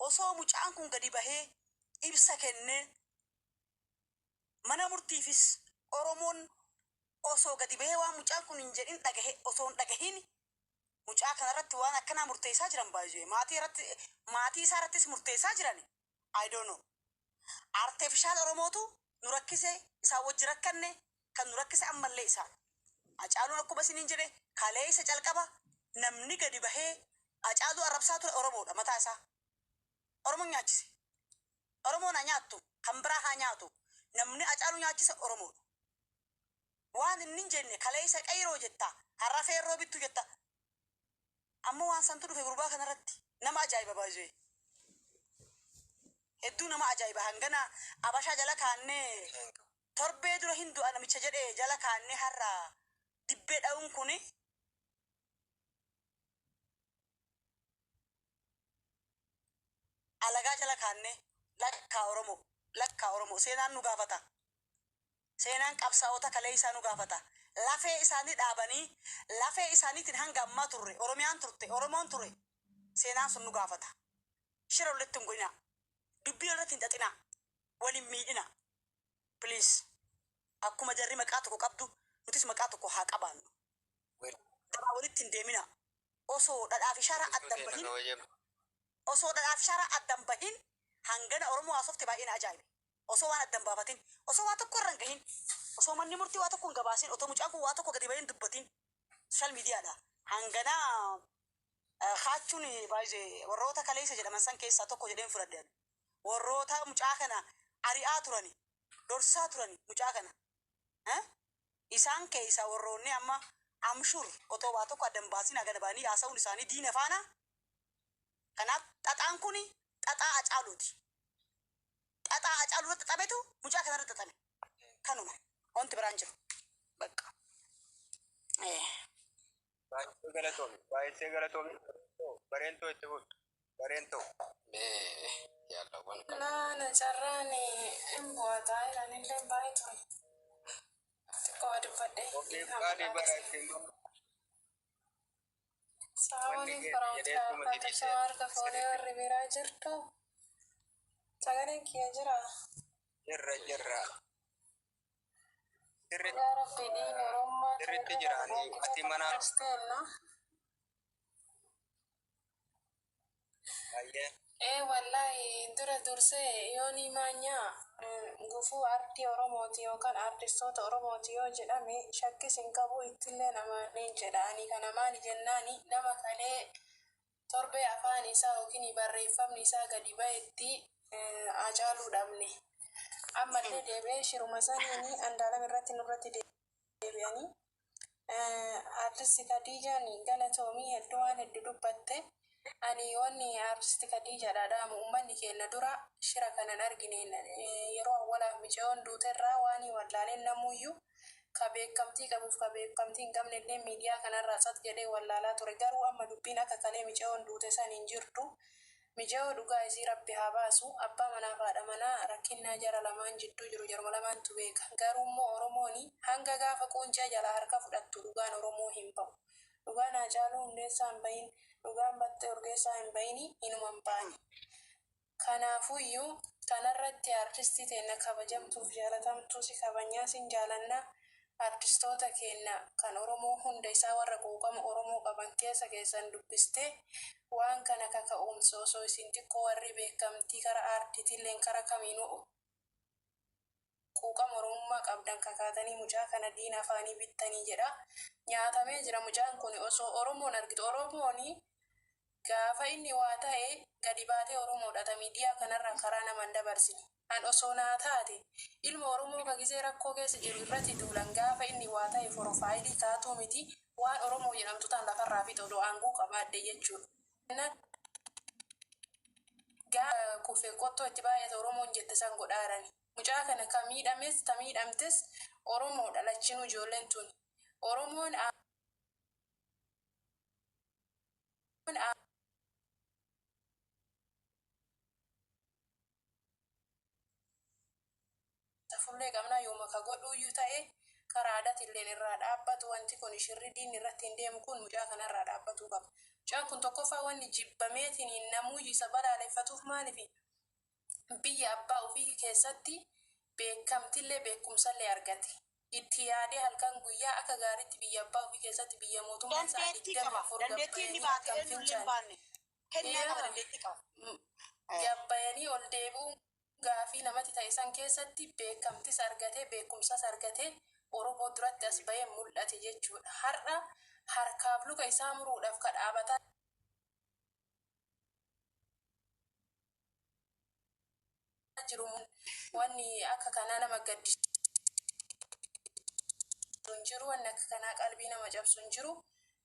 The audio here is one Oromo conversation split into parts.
Osoo mucaan kun gadi bahee ibsa kennee mana murtiifis Oromoon osoo gadi bahee waan mucaan kun hin jedhin dhagahe osoo hin dhagahin mucaa kanarratti waan akkanaa murteessaa jiran baay'ee maatii irratti maatii isaa irrattis murteessaa jiran I don't know. Artificial Oromootu nu rakkise isaan wajji rakkanne kan nu rakkise ammallee isaan. Hacaaluun akkuma isiniin jedhe kaleessa calqaba namni gadi bahee Hacaaluu arrabsaa ture Oromoodha mataa isaa. Oromoon nyaachise. Oromoon haa nyaattu kan biraa haa nyaatu namni Hacaaluu nyaachise Oromoodha. Waan inni hin jenne kaleessa qeyroo jetta har'a feerroo bittu jetta amma waan santu dhufe gurbaa kanarratti nama ajaa'iba baay'ee. Hedduu nama ajaa'iba hangana abashaa jala kaannee torbee dura hin du'a namicha jedhe jala kaannee har'a dibbee dha'uun kuni alagaa jala kaannee lakkaa Oromoo lakkaa Oromoo seenaan nu gaafata. Seenaan qabsaa'ota kalee isaa nu gaafata. Lafee isaanii dhaabanii lafee isaaniitiin hanga ammaa turre Oromiyaan turte Oromoon ture seenaan sun nu gaafata. Shira walitti hin godhinaa. Dubbii irratti hin xaxinaa. Wal hin miidhinaa. Please. Akkuma jarri maqaa tokko qabdu nutis maqaa tokko haa qabaannu. Dabaa walitti hin deeminaa. Osoo dhadhaa fi sharaa addan bahin osoo dhadhaa fi sharaa addan bahin hangana Oromoo haasofte baay'ee na ajaa'ibe. Osoo waan addan baafatin, osoo waa tokko irra hin gahin, osoo manni murtii waa tokko hin gabaasin, otoo mucaan kun waa tokko gadi bahee hin dubbatin social miidiyaadha. Hangana kaachuun baay'ee warroota kaleessa jedhaman san keessaa tokko jedheen fudhadhe. ani. Warroota mucaa kana ari'aa turani, dorsaa turani mucaa kana. Eh? Isaan keessaa warroonni amma I'm sure otoo waa tokko addan baasin hagana ba'anii haasa'uun isaanii diina faana. Kanaaf xaxaan kuni xaxaa Hacaaluuti. Xaxaa Hacaaluu irratti xaxametu mucaa kana irratti xaxame. Kanuma. Wanti biraan jiru. Bakka. Eh. Baay'ee galatoomi. Baay'ee galatoomi. Bareentoo itti fufi. Bareentoo. Mee yaallawwan kana. Naana carraan hin bu'ataa jiranillee baay'ee ture. Xiqqoo dubbadhe Ogeef dhiifama qaalii bara qaaqsa. ittiin Saawwan manni geesse faransaa jedheetuma harka didise. harka fuunee warri biraa jirtu. Sagaleen kiyya jira. Jirra jirra. Sirriitti Yaa Rabbi dhiin Oromummaa sirriitti ta'e jira. Ani ati mana kiristeena. baay'ee Ee wallaahi dura dursee yoonii maanyaa gufuu aartii Oromooti yookaan aartistoota Oromooti yoo jedhame shakkis hin qabu ittillee namaaneen jedha. Ani kana maali jennaani nama kalee torbee afaan isaa yookiin barreeffamni isaa gadi bahetti Hacaaluu dhabne. Ammallee deebi'ee shiruma saniin Andaalam irratti nurratti deebi'anii. Aartisti Khadiijaan galatoomii hedduu waan hedduu dubbatte. Ani wanni aartisti Khadiijaadhaa dhaamu uummanni keenya dura shira kanan argine yeroo awwalaaf micayoon duuterraa waan wallaaleen namuyyuu ka beekamtii qabuuf ka beekamtii hin qabne illee miidiyaa kanarraa tsat jedhee wallaalaa ture. Garuu amma dubbiin akka kalee micayoon duute san hin jirtu. Micayoo dhugaa isii rabbi haa baasu. Abbaa manaaf haadha manaa rakkinnaa jara lamaan jidduu jiru jaruma lamaantu beeka. Garuu immoo Oromooni hanga gaafa quuncee jalaa harka fudhattu dhugaan Oromoo hin ba'u. Dhugaan Haacaaluu Hundeessaa hin bahin, dhugaan Baxxee Urgeessaa hin bahini inuma hin baane. Kanaafuyyuu kanarratti aartistii teenna kabajamtuuf jaalatamtuu si kabajnaa sin jaalanna. Artistoota keenna kan Oromoo hunda isaa warra quuqama Oromoo qaban keessa keessan dubbistee waan kana kaka'uumsa osoo isin xiqqoo warri beekamtii kara aartiitilleen kara kamiinuu quuqama Oromummaa qabdan kakaatanii mucaa kana diina afaanii bittanii jedha. Nyaatamee jira mucaan kun osoo Oromoon argitu Oromooni gaafa inni waa ta'e gadi baatee Oromoodha ta miidiyaa kanarraa karaa nama hin dabarsine. An osoo naa taate ilma Oromoo ka gizee rakkoo keessa jiru irratti duulan gaafa inni waa ta'e forofaayilii kaatuu miti waan Oromoo jedhamtu tan lafarraa fixa odoo aangoo qabaadhe jechuudha. Gaafa kufe qottoo itti baay'ata Oromoon jette san godhaarani. Mucaa kana ka miidhames ta miidhamtes Oromoodha lachinuu ijoolleen tuni. Oromoon safullee qabnaa yooma ka godhuuyyuu ta'e Karaa aadaatilleen irraa dhaabbatu. Wanti kun shirri diinni irratti hin deemu kun mucaa kanarraa dhaabbatuu qaba. Mucaan kun tokkoffaa wanni jibbameetiin namuu isa balaaleffatuuf maalifi biyya abbaa ofii keessatti beekamtillee beekumsallee argate. Itti yaadee halkan guyyaa akka gaariitti biyya abbaa ofii keessatti biyya mootummaa isaa Dandeettii digdami qaba. afur Dandeettii inni gabbayanii baate akkam eenyullee hin fincaane. baanne. Kennaa qaba, Yaa dandeettii qaba. Gabbayanii ol deebi'uun gaafii namatti ta'e san keessatti beekamtis argatee beekumsas argatee Oromoo duratti as bahee mul'ate jechuudha. Har'a harkaaf luka isaa muruudhaaf ka dhaabataa jiru wanni akka kanaa nama gaddisiisu hin jiru, wanni akka kanaa qalbii nama cabsu hin jiru.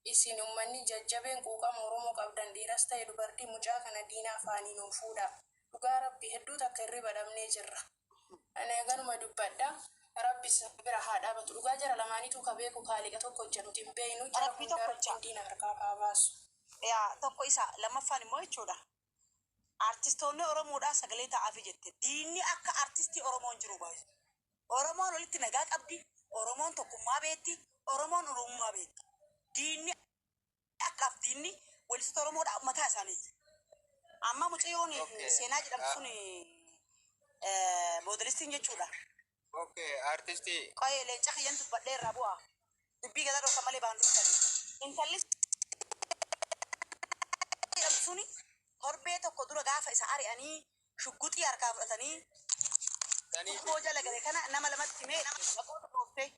Isin uummanni jajjabeen quuqama Oromoo qabdan, dhiiras ta'e dubartii, mucaa kana diinaa afaanii nuuf fuudha. Dhugaa Rabbi, hedduu takka hirriba dhabnee jirra. Ani ganuma dubbadha. Rabbi isa bira haa dhaabatu. Dhugaa jara lamaaniitu ka beeku kaaliqa tokko hojja, nuti hin beeynu. Jara Rabbii hundaa tokkocha. Rabbiin diina harkaa haa baasu. Yaa, tokko isa, lammaffaan immoo jechuudha. Artistoonni Oromoodhaa sagalee ta'aafi jette. Diinni akka artistii Oromoon jiru baay'ee. Oromoon walitti nagaa qabdi. Oromoon tokkummaa beetti. Oromoon Oromummaa beetti. Diinni akkaaf diinni walitti Oromoodhaa mataa isaaniiti. Amma mucayyoon seenaa jedhamtu sun moodelistiin jechuudha. Okay, artistii. Qo'ee leenca kiyyan dubbadhee irraa bu'a. Dubbii gadaa dhooka malee baan dubbatan. Intalli jedhamtu suni torbee tokko dura gaafa isa ari'anii shugguxii harkaa fudhatanii Sanii tubboo jala gale kana nama lamatti himee, maqaa dhooftee,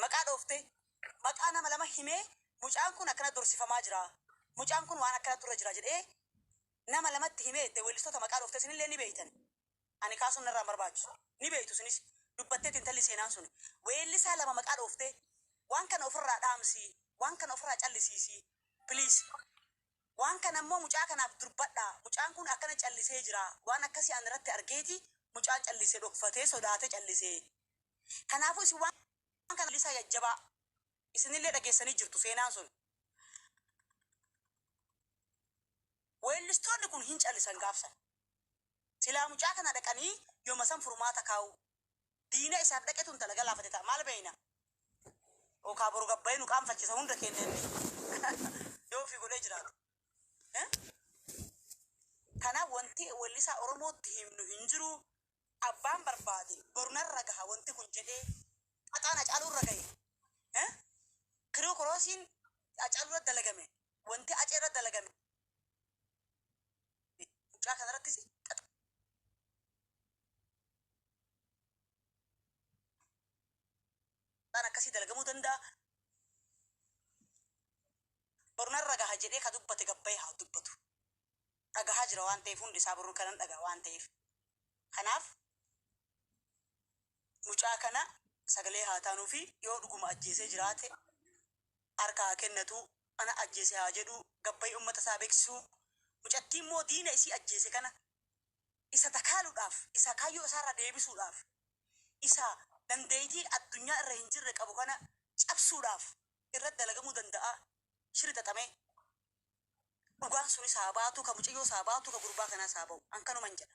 maqaa dhooftee, maqaa nama lama himee, mucaan kun akkana dorsifamaa jira, mucaan kun waan akkana turre jira jedhee nama lamatti himee itti weellistoota maqaa dhooftee. Isinillee ni beeytan, ani kaasuun narraa hin barbaachisu, ni beeytu. Isinis dubbattee intalli seenaan sun weellisaa lama maqaa dhooftee, waan kana ofirraa dhaamsi, waan kana ofirraa callisiisi, please. Waan kana immoo mucaa kanaaf durbadha, mucaan kun akkana callisee jira, waan akkasii an irratti argeeti, mucaan callisee dhokfatee sodaatee callisee. Kanaafuu isin waan kana weellisaa jajjabaa isinillee dhageessanii jirtu. Seenaan sun, weellistoonni kun hin callisan gaafsan. Silaa mucaa kana dhaqanii yooma san furmaata kaa'u, diina isaaf dhaqetu intala galaafate ta'a, maal beeyna? Yookaa boru gabbayee nu qaanfachiisa hunda keenya inni yoo ofii godhee jiraatu. Eh? Kanaaf wanti weellisaa Oromootti himnu hin jiru. Abbaan barbaade boru narra gaha wanti kun jedhee qaxaan Hacaaluu irra gahe. Eh? Kiruu koroosiin Hacaaluu irra dalagame. Wanti Acee irra dalagame. Mucaa kanarrattis qaxaan akkasii dalagamuu danda'a. Boru narra gaha jedhee ka dubbate gabbayee haa dubbatu. Dhagahaa jira waan ta'eef, hundi isaa boru kanan dhagaha waan ta'eef. Kanaaf mucaa kana sagalee haa taanuu fi yoo dhuguma ajjeesee jiraate harka haa kennatu, ana ajjeese haa jedhu, gabbayee uummata isaa beeksisuu. Mucattii immoo diina isii ajjeese kana isa takaaluudhaaf, isa kaayyoo isaarra deebisuudhaaf, isa dandeettii addunyaa irra hin jirre qabu kana cabsuudhaaf irratti dalagamuu danda'a. Shiri xaxamee dhugaan sunis haa baatu, ka mucayyoos haa baatu, ka gurbaa kanaas haa ba'u. An kanuman jedha.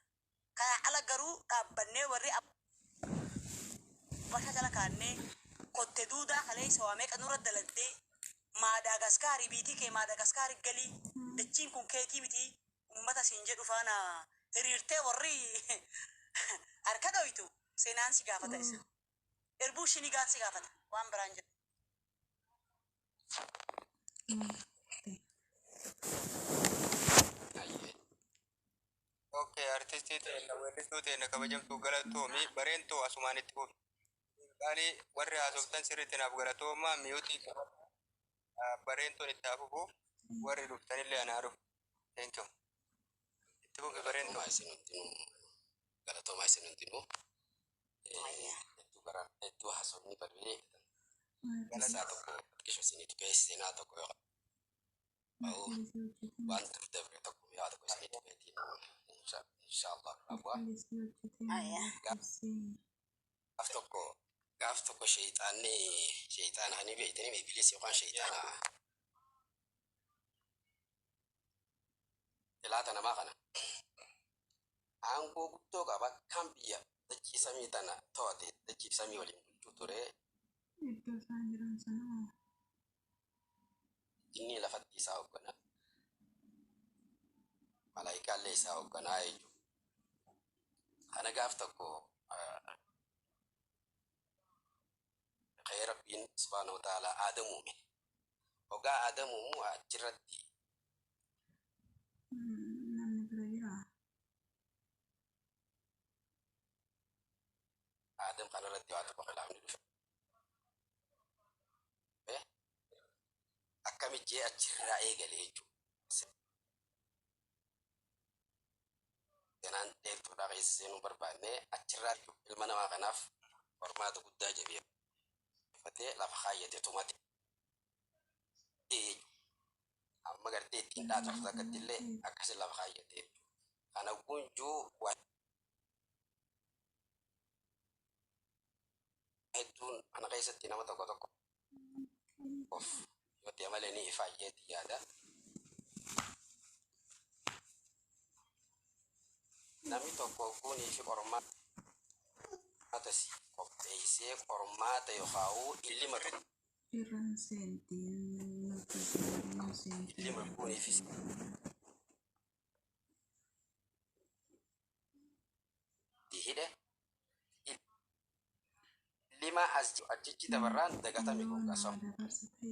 Kana ala garuu dhaabbannee warri basha jala kaannee kotte duudaa kaleessa waa meeqa nurra daladdee, Maadaagaskaarii biitii kee Maadaagaskaarii galii, dachiin kun keetii miti ummata siin jedhu faana hiriirtee warri harka dhoytu, seenaan si gaafata isa. Irbuu shinigaan si gaafata, waan biraan jedhu. Ayyee. Okay, artistii ta'e, weellistuu ta'e, kabajamtuu galatoomi. Bareentoo, asumaan itti fufi. Qaalii warri haasoftan sirriitti naaf galatooma, miyuutii qaba. Bareentoon itti haa fufu, warri dhuftanillee anaa dhufu. Thank you. Itti fufi, bareentoo. Galatoomaa isin hundinuu. Galatoomaa isin hundinuu. Hedduu gara hedduu haasofni badwee isaa tokko xiqqisho isinii tuqee, seenaa tokko yoo ta'u waan dur dabre tokko mi'aa tokko isinii tuqeetiin insha Allah irraa bu'a. Gaaf tokko sheeyxaanni, sheeyxaana hani beeytanii, ibilis yookaan sheeyxaana xilaata namaa kana aangoo guddoo qaba, kan biyya dachii samii tana to'ate, dachii samii waliin bulchuu ture. Iddoo isaan jiran sana moo? Jinnii lafatti isaa hoogganaa, malaayikaallee isaa hoogganaa jechuudha. Kana gaaf tokko ka'ee Rabbiin subhaanahu wa ta'aalaa Aadam uume. Hoggaa Aadam uumu achirratti Namni bira jiraa? Aadam kanarratti waa tokko khilaafni dhufe. Akkamitti jee achirraa eegale jechuudha. Seenaan dheertuudhaa keessa seenuu barbaanne achirraa ilma namaa kanaaf qormaata guddaa jabeeffatee lafa kaayyate tumate jechuudha. Amma gartee ittiin dhaatuuf takkatti illee akkasi lafa kaayyate jechuudha. Kana gunjuu waa hedduun kana keessatti nama tokko tokko of yoo ta'e malee ni ifaayyeetti yaada. Namni tokko kunii fi qormaata si qopheessee qormaata yookaan ilma tokko Irraan seentii nuti irraan seentii. ilma kunii fi si hidhe ilma as achichi dabarraan dagatame Yoo kun naa sammuun dabarsite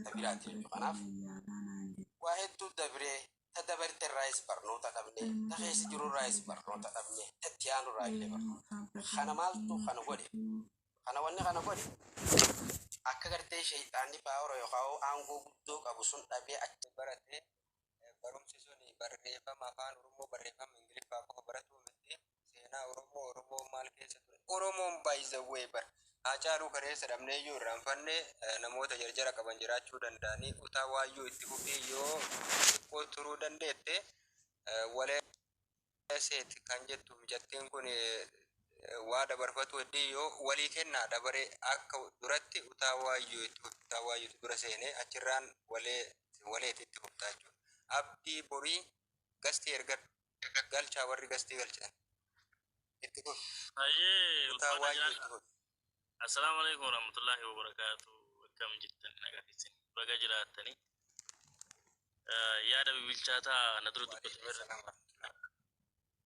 tabiraati jechuudha. Kanaaf yaalaa naan jette. waa hedduu dabree ta dabarte irraayis barnoota dhabne, ta keessa jiru irraayis barnoota dhabne, ta itti aanu irraa illee barnoota. Kana maaltu kana godhe? Kana wanni kana godhe akka gartee sheexaanni paawara yookaan aangoo guddoo qabu sun dhabee achi barate barumsi sun barreeffama afaan Oromoo barreeffama Ingiliffaa qofa baratuu miti, seenaa Oromoo, Oromoo maal keessa ture, Oromoon baay'izawwee bara Haacaaluu kareessa dhabnee iyyuu irraanfanne, namoota jarjara qaban jiraachuu danda'anii utaa waayyuu itti fufii yoo xiqqoo turuu dandeette walee seet kan jettu mijattiin kun waa dabarfatu heddii yoo walii kennaa dabaree akka duratti utaa waayyuu itti utaa waayyuutu dura seenee achirraan walee waleet itti fuftaa jechuudha. Abdii borii gastii erga galchaa warri gastii galchan itti fufi. Hayyee Utaa ulfaata waayyuu itti jiraadha. fufi. Assalaamu alaikum warahmatullahi wabarakaatu. Akkam jirtan, nagaa keessan baga jiraattanii. Yaada bibilchaataa na dura Waalaikum dubbatamerra. salaam warahmatullahi.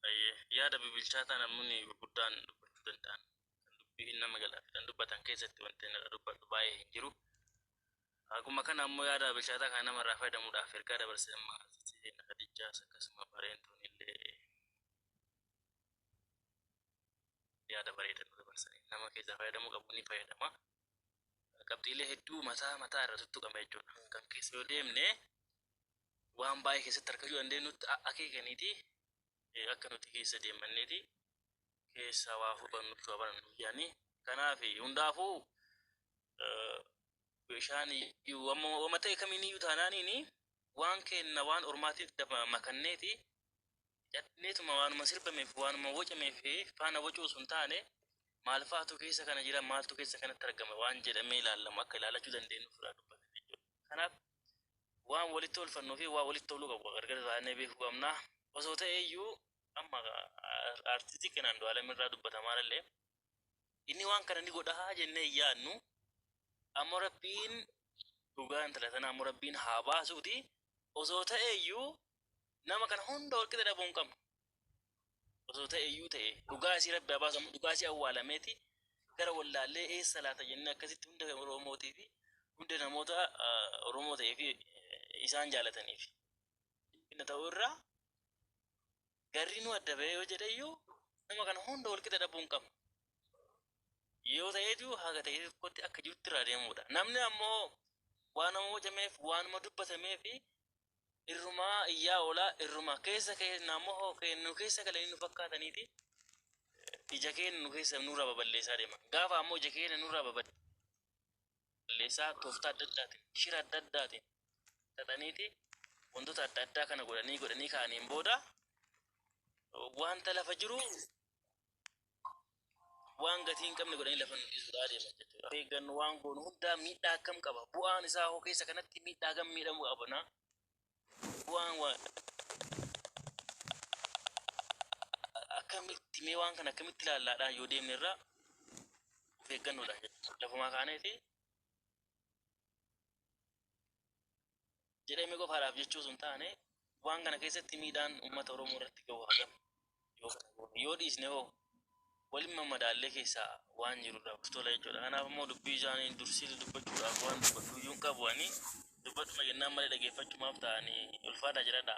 Hayyee yaada bibilchaataa namoonni gurguddaan dubbachuu danda'an kan dubbii nama galaafatan dubbatan keessatti wanti inni irra dubbatu baay'ee hin jiru. Akkuma kana ammoo yaada bilchaataa kana namarraa fayyadamuudhaaf ergaa dabarse amma Khadijaas akkasuma bareentuun illee yaada bareedaa nu dabarsanii nama keessaa fayyadamuu qabu ni fayyadama. Qabxiilee hedduu mataa mataa irra tuttuqame jechuudha. Kan keessa yoo deemne waan baay'ee keessatti argachuu dandeenyutti akeekaniiti akka nuti keessa deemanneeti keessaa waa hubannu waa barannu yaani. Kanaaf hundaafuu bishaan iyyuu wama ta'e kamiin iyyuu taanaaniini waan kenna waan ormaatiif makanneeti cadhineetuma waanuma sirbameef waanuma wacameef faana wacuu sun taane maal faatu keessa kana jira, maaltu keessa kanatti argama waan jedhamee ilaalamu akka ilaalachuu dandeenyu furaa dubbatan jechuudha. Kanaaf waan walitti oolfannuu fi waan walitti ooluu qabu gargar baanee beekuu qabna. Osoo ta'e iyyuu amma aartistii kanaan Andu'aalem irraa dubbatamaa illee inni waan kana ni godhaa jennee hin yaadnu, ammoo Rabbiin dhugaa intala tanaa ammoo Rabbiin haa baasuuti. Osoo ta'e iyyuu nama kana hunda walqixa dhabuu hin qabnu. Osoo ta'e iyyuu ta'e dhugaa isii Rabbi haa baasu, ammoo dhugaa isii awwaalameeti gara wallaallee eessa laata jennee akkasitti hunda Oromootii fi hunda namoota Oromoo ta'ee fi isaan jaalataniif. Inni ta'uu irraa garri nu adda ba'ee yoo jedhe iyyuu nama kana hunda walqixa dhabuu hin qabnu. Yoo ta'eetu haga ta'e tokkotti akka jirutti irraa deemuudha. Namni ammoo waanuma wacameef waanuma dubbatameef irrumaa iyyaa oolaa, irrumaa keessa keenya ammoo hoo nu keessa galanii nu fakkaataniiti ija keenya nu keessa nurraa baballeessaa deema. Gaafa ammoo ija keenya nurraa baballeessaa tooftaa adda addaatiin shira adda addaatiin xaxaniiti wantoota adda addaa kana godhanii godhanii kaa'aniin booda wanta lafa jiru waan gatii hin qabne godhanii lafa nu dhiisuudhaa deeman jechuudha. Eeggannu waan goonu hundaa miidhaa akkam qaba? Bu'aan isaa hoo keessa kanatti miidhaa akkam miidhamuu qabna? Bu'aan waa akkamitti mee waan kana akkamitti ilaallaadhaan yoo deemne irraa of eeggannoodha jechuudha. Lafumaa kaaneeti jedhamee qofaadhaaf jechuu sun taane waan kana keessatti miidhaan uummata Oromoo irratti gahu hagam yoo kana goone yoo dhiisne hoo waliin mammadaallee keessaa waan jirudha tola jechuudha. Kanaaf immoo dubbii isaanii dursii dubbachuudhaaf waan dubbadhu iyyuu hin qabu ani dubbadhuma jennaan malee dhageeffachumaaf ta'anii ulfaataa jiradha.